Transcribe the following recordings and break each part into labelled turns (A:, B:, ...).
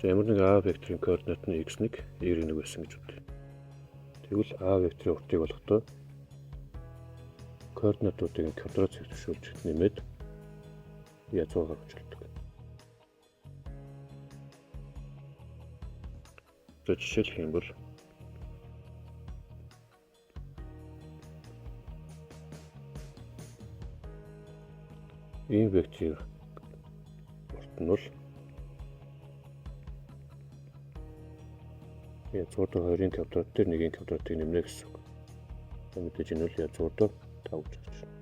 A: За ямар нэг А векторын координат нь x1, y1 байсан гэж үзье. Тэгвэл А векторын уртыг олохдоо координатуудыг квадрат зэвсэгшүүлж нэмээд язгуур гаргаж болдог. За жишээлх юм бол ийм векторын урт нь бол язгуур 20-ын квадрат дээр 1-ийн квадратыг нэмнэ гэсэн үг. Мэдээж энэ бол язгуур 5 гэж гарч байна.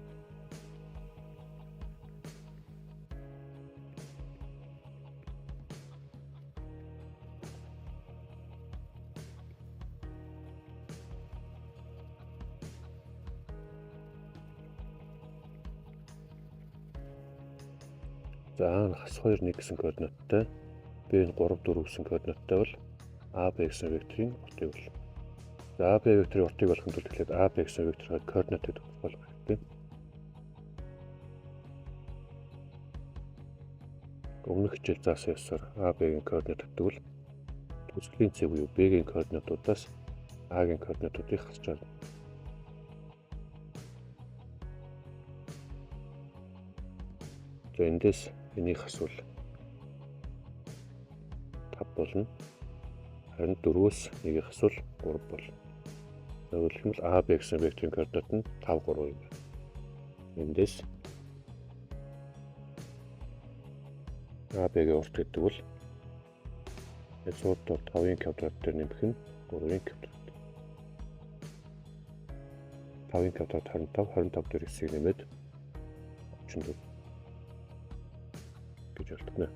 A: За А нь хас 2 1 гэсэн координаттай, Б нь 3 4 гэсэн координаттай бол АБ гэсэн векторын уртыг болно. За АБ векторын уртыг олохын тулд тэгэхээр АБ гэсэн векторын координатыг тодорхойлох хэрэгтэй. Өмнөх хичээл заасан ёсоор АБ-гийн координат гэдэг бол төслийн цэг буюу Б-гийн координатуудаас А-гийн координатуудыг хасж авна. За эндээс энийг хасвал 5 болно. Харин 4-өөс 1-ийг хасвал 3 болно. Өөрөлдөх юм бол АБ гэсэн векторын координат нь 5 3 юм байна. Эндээс АБ-гийн урт гэдэг бол язгуур 5-ын квадрат дээр нэмэх нь 3-ын квадрат. 5-ын квадрат 25, 25 дээр 9-ийг нэмээд 34 гэж олдоно.